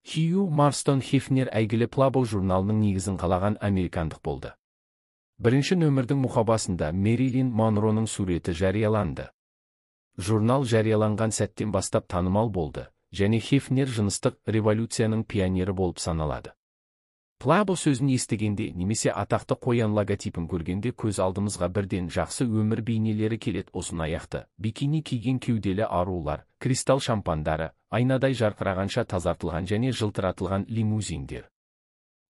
Хью Марстон Хефнер әйгілі Playboy журналының негізін қалаған американдық болды. Бірінші нөмірдің мұқабасында Мэрилин Монроның суреті жарияланды. Журнал жарияланған сәттен бастап танымал болды және Хефнер жыныстық революцияның пионері болып саналады. Playboy сөзін естігенде немесе атақты қоян логотипін көргенде көз алдымызға бірден жақсы өмір бейнелері келеді: ұзын аяқты, бикини киген кеуделі арулар, кристалл шампандары, айнадай жарқырағанша тазартылған және жылтыратылған лимузиндер.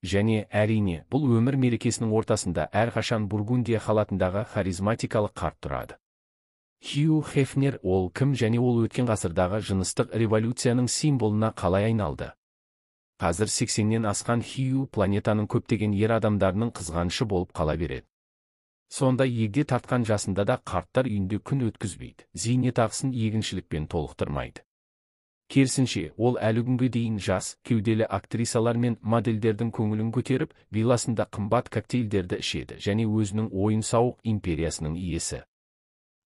Және, әрине, бұл өмір мерекесінің ортасында әрқашан бургундия халатындағы харизматикалық қарт тұрады. Хью Хефнер. Ол кім және ол өткен ғасырдағы жыныстық революцияның символына қалай айналды? Қазір 80-нен асқан Хью планетаның көптеген ер адамдарының қызғанышы болып қала береді. Сонда егде тартқан жасында да қарттар үйінде күн өткізбейді, зейнетақысын егіншілікпен толықтырмайды. Керісінше, ол әлі күнге дейін жас, кеуделі актрисалар мен модельдердің көңілін көтеріп, вилласында қымбат коктейльдерді ішеді және өзінің ойын-сауық империясының иесі.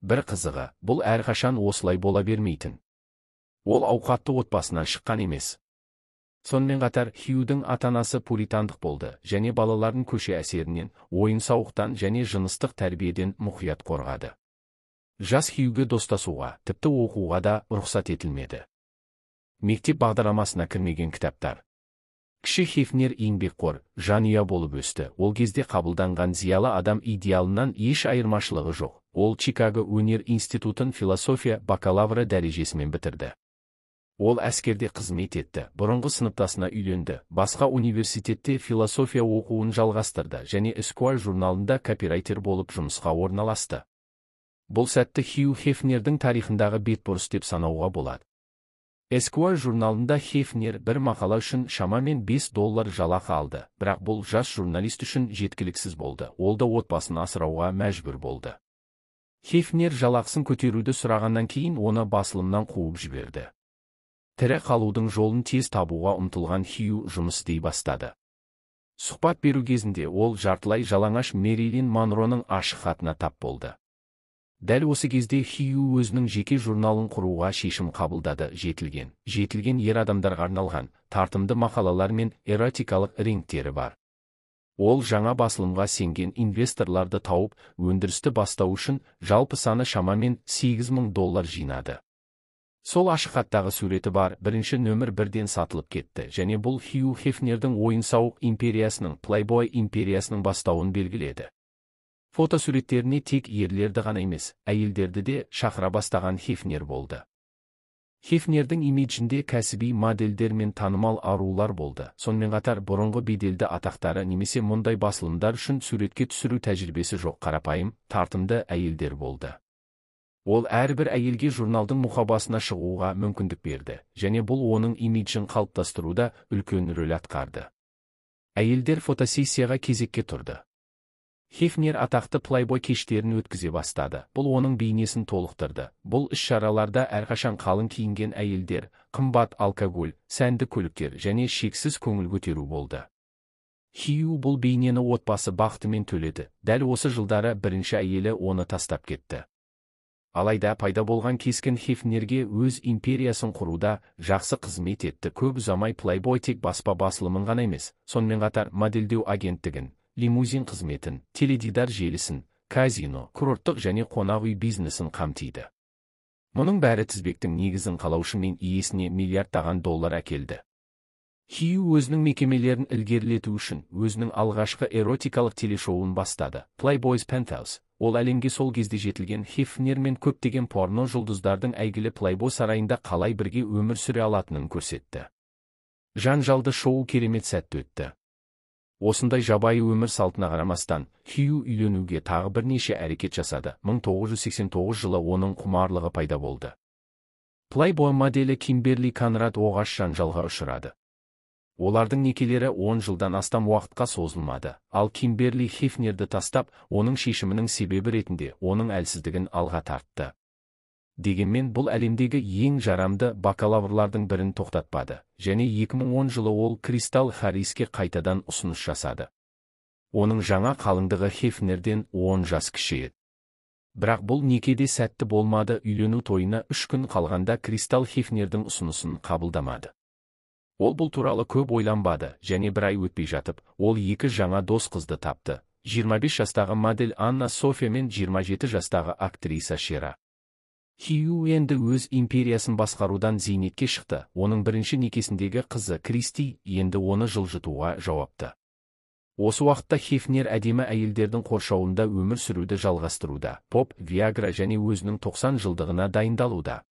Бір қызығы, бұл әрқашан осылай бола бермейтін. Ол ауқатты отбасынан шыққан емес. Сонымен қатар, Хьюдің ата-анасы пуритандық болды және балаларын көше әсерінен, ойын-сауықтан және жыныстық тәрбиеден мұқият қорғады. Жас Хьюге достасуға, тіпті оқуға да рұқсат етілмеді. Мектеп бағдарламасына кірмеген кітаптар. Кіші Хефнер еңбекқор, жанұя болып өсті. Ол кезде қабылданған зиялы адам идеалынан еш айырмашылығы жоқ. Ол Чикаго өнер институтын философия бакалавры дәрежесімен бітірді. Ол әскерде қызмет етті, бұрынғы сыныптасына үйленді, басқа университетте философия оқуын жалғастырды және Esquire журналында копирайтер болып жұмысқа орналасты. Бұл сәтті Хью Хефнердің тарихындағы бетбұрыс деп санауға болады. Esquire журналында Хефнер бір мақала үшін шамамен 5 доллар жалақы алды, бірақ бұл жас журналист үшін жеткіліксіз болды, ол да отбасын асырауға мәжбүр болды. Хефнер жалақысын көтеруді сұрағаннан кейін оны басылымнан қуып жіберді. Тірі қалудың жолын тез табуға ұмтылған Хью жұмыс істей бастады. Сұхбат беру кезінде ол жартылай жалаңаш Мэрилин Монроның ашық хатына тап болды. Дәл осы кезде Хью өзінің жеке журналын құруға шешім қабылдады: жетілген ер адамдарға арналған, тартымды мақалалар мен эротикалық реңктері бар. Ол жаңа басылымға сенген инвесторларды тауып, өндірісті бастау үшін жалпы саны шамамен 8000 доллар жинады. Сол ашық хаттағы суреті бар бірінші нөмір бірден сатылып кетті және бұл Хью Хефнердің ойын-сауық империясының, Playboy империясының бастауын белгіледі. Фотосуреттеріне тек ерлерді ғана емес, әйелдерді де шақыра бастаған Хефнер болды. Хефнердің имиджінде кәсіби модельдер мен танымал арулар болды. Сонымен қатар бұрынғы беделді атақтары немесе мұндай басылымдар үшін суретке түсіру тәжірибесі жоқ қарапайым, тартымды әйелдер болды. Ол әрбір әйелге журналдың мұқабасына шығуға мүмкіндік берді және бұл оның имиджін қалыптастыруда үлкен рөл атқарды. Әйелдер фотосессияға кезекке тұрды. Хефнер атақты Playboy кештерін өткізе бастады. Бұл оның бейнесін толықтырды. Бұл іс-шараларда әрқашан қалың киінген әйелдер, қымбат алкоголь, сәнді көліктер және шексіз көңіл көтеру болды. Хью бұл бейнені отбасы бақытымен төледі. Дәл осы жылдары бірінші әйелі оны тастап кетті. Алайда пайда болған кескін Хефнерге өз империясын құруда жақсы қызмет етті. Көп ұзамай Playboy тек баспа басылымын ғана емес, сонымен қатар модельдеу агенттігін, лимузин қызметін, теледидар желісін, казино, курорттық және қонақ үй бизнесін қамтиды. Мұның бәрі тізбектің негізін қалаушы мен иесіне миллиардтаған доллар әкелді. Хью өзінің мекемелерін ілгерілету үшін өзінің алғашқы эротикалық телешоуын бастады. Playboy's Penthouse. Ол әлемге сол кезде жетілген Хефнер мен көптеген порно жұлдыздардың әйгілі Playboy сарайында қалай бірге өмір сүре алатынын көрсетті. Жанжалды шоу керемет сәтті өтті. Осындай жабайы өмір салтына қарамастан, Хью үйленуге тағы бірнеше әрекет жасады. 1989 жылы оның құмарлығы пайда болды. Playboy моделі Кимберли Конрад оғаш жанжалға ұшырады. Олардың некелері 10 жылдан астам уақытқа созылмады, ал Кимберли Хефнерді тастап, оның шешімінің себебі ретінде оның әлсіздігін алға тартты. Дегенмен бұл әлемдегі ең жарамды бакалаврлардың бірін тоқтатпады және 2010 жылы ол Кристал Харриске қайтадан ұсыныс жасады. Оның жаңа қалыңдығы Хефнерден 10 жас кіші еді. Бірақ бұл некеде сәтті болмады. Үйлену тойына 3 күн қалғанда Кристал Хефнердің ұсынысын қабылдамады. Ол бұл туралы көп ойланбады және бір ай өтпей жатып, ол екі жаңа дос қызды тапты: 25 жастағы модель Анна София мен 27 жастағы актриса Шера. Хью енді өз империясын басқарудан зейнетке шықты, оның бірінші некесіндегі қызы Кристи енді оны жылжытуға жауапты. Осы уақытта Хефнер әдемі әйелдердің қоршауында өмір сүруді жалғастыруда, поп, виагра және өзінің 90 жылдығына дайындалуда.